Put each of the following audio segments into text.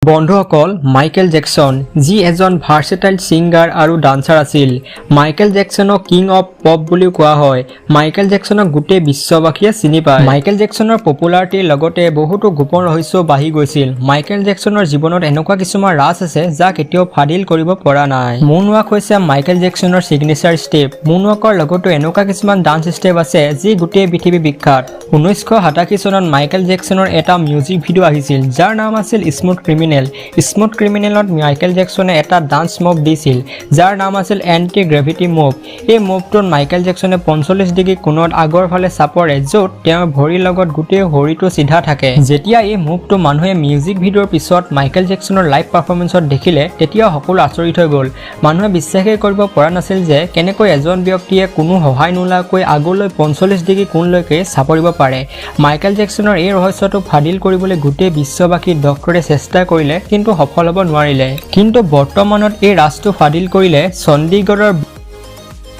বন্ধুসকল, Michael Jackson, যি এজন ভাৰ্চেটাইল ছিংগাৰ আৰু ডান্সাৰ আছিল। মাইকেল জেকচনক কিং অফ পপ বুলিও কোৱা হয়। মাইকেল জেকচনক গোটেই বিশ্ববাসীয়ে চিনি পায়। মাইকেল জেকচনৰ পপুলাৰিটিৰ লগতে বহুতো গোপন ৰহস্যও বাঢ়ি গৈছিল। মাইকেল জেকচনৰ জীৱনত এনেকুৱা কিছুমান ৰাজ আছে, যাক এতিয়াও ফাদিল কৰিব পৰা নাই। মুন ৱাক হৈছে মাইকেল জেকচনৰ ছিগনেচাৰ ষ্টেপ। মুন ৱাকৰ লগতো এনেকুৱা কিছুমান ডান্স ষ্টেপ আছে, যি গোটেই পৃথিৱী বিখ্যাত। 1987 চনত মাইকেল জেকচনৰ এটা মিউজিক ভিডিঅ' আহিছিল, যাৰ নাম আছিল স্মুথ ক্ৰিমিনেল। স্মুথ ক্ৰিমিনেলত মাইকেল জেকচনে এটা ডান্স মুভ দিছিল, যাৰ নাম আছিল এণ্টি গ্ৰেভিটি মুভ। এই মুভটোত মাইকেল জেকচনে 45 ডিগ্ৰী কোণত আগৰ ফালে চাপৰে, য'ত তেওঁৰ ভৰিৰ লগত গোটেই শৰীৰটো চিধা থাকে। যেতিয়া এই মুভটো মানুহে মিউজিক ভিডিঅ'ৰ পিছত মাইকেল জেকচনৰ লাইভ পাৰফৰ্মেঞ্চত দেখিলে, তেতিয়া সকলো আচৰিত হৈ গ'ল। মানুহে বিশ্বাসেই কৰিব পৰা নাছিল যে কেনেকৈ এজন ব্যক্তিয়ে কোনো সহায় নোলোৱাকৈ আগলৈ 45 ডিগ্ৰী কোণলৈকে চাপৰিব পাৰে। মাইকেল জেকচনৰ এই ৰহস্যটো ফাদিল কৰিবলৈ গোটেই বিশ্ববাসী ডক্তৰে চেষ্টা কৰিলে, কিন্তু সফল হ'ব নোৱাৰিলে। কিন্তু বৰ্তমানত এই ৰাজটো ফাদিল কৰিলে চণ্ডীগড়ৰ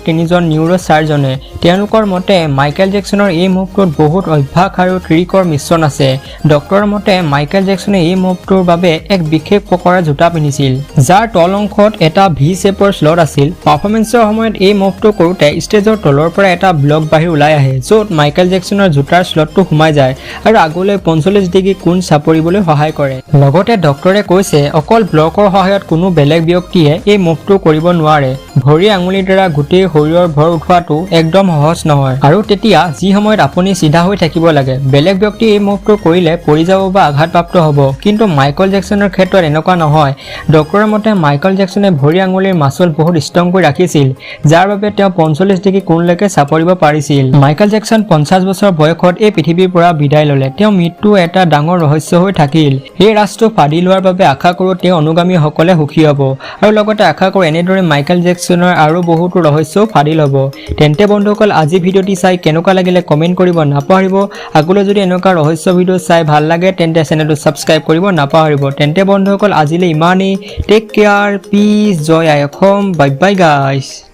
তিনিজন নিউৰ' চাৰ্জনে। তেওঁলোকৰ মতে মাইকেল জেকচনৰ এই মুভটোত বহুত অভ্যাস আৰু ট্ৰিকৰ মিশ্ৰণ আছে। ডক্তৰৰ মতে মাইকেল জেকচনে এই মুভটোৰ বাবে এক বিশেষ প্ৰকাৰৰ জোতা পিন্ধিছিল, যাৰ তল অংশত এটা ভি শ্বেপৰ শ্লট আছিল। পাৰফৰ্মেঞ্চৰ সময়ত এই মুভটো কৰোঁতে ষ্টেজৰ তলৰ পৰা এটা ব্লক বাহিৰ ওলাই আহে, য'ত মাইকেল জেকচনৰ জোতাৰ শ্লটটো সোমাই যায় আৰু আগলৈ 45 ডিগ্ৰী কোণ চাপৰিবলৈ সহায় কৰে। লগতে ডক্তৰে কৈছে, অকল ব্লকৰ সহায়ত কোনো বেলেগ ব্যক্তিয়ে এই মুভটো কৰিব নোৱাৰে। ভৰি আঙুলিৰ দ্বাৰা গোটেই শৰীৰৰ ভৰ উঠোৱাটো একদম সহজ নহয় আৰু তেতিয়া যি সময়ত আপুনি চিধা হৈ থাকিব লাগে। বেলেগ ব্যক্তিয়ে এই মুভটো কৰিলে পৰি যাব বা আঘাতপ্ৰাপ্ত হ'ব, কিন্তু মাইকেল জেকচনৰ ক্ষেত্ৰত এনেকুৱা নহয়। ডক্তৰৰ মতে মাইকেল জেকচনে ভৰি আঙুলিৰ মাচল বহুত ষ্ট্ৰং কৰি ৰাখিছিল, যাৰ বাবে তেওঁ 45 ডিগ্ৰী কোণলৈকে চাপৰিব পাৰিছিল। মাইকেল জেকচন 50 বছৰ বয়সত এই পৃথিৱীৰ পৰা বিদায় ল'লে। তেওঁৰ মৃত্যু এটা ডাঙৰ ৰহস্য হৈ থাকিল। এই ৰাজটো ফাদিল হোৱাৰ বাবে আশা কৰোঁ তেওঁৰ অনুগামীসকলে সুখী হ'ব আৰু লগতে আশা কৰোঁ এনেদৰে মাইকেল জেকচনৰ আৰু বহুতো ৰহস্যও ফাদিল হ'ব। তেন্তে বন্ধুসকল, আজি ভিডিঅ'টি চাই কেনেকুৱা লাগিলে কমেণ্ট কৰিব নাপাহৰিব। আগলৈ যদি এনেকুৱা ৰহস্য ভিডিঅ' চাই ভাল লাগে, তেন্তে চেনেলটো ছাবস্ক্ৰাইব কৰিব নাপাহৰিব। তেন্তে বন্ধুসকল, আজিলৈ ইমানেই। টেক কেয়াৰ, পিচ, জয় আই অসম। Bye bye guys.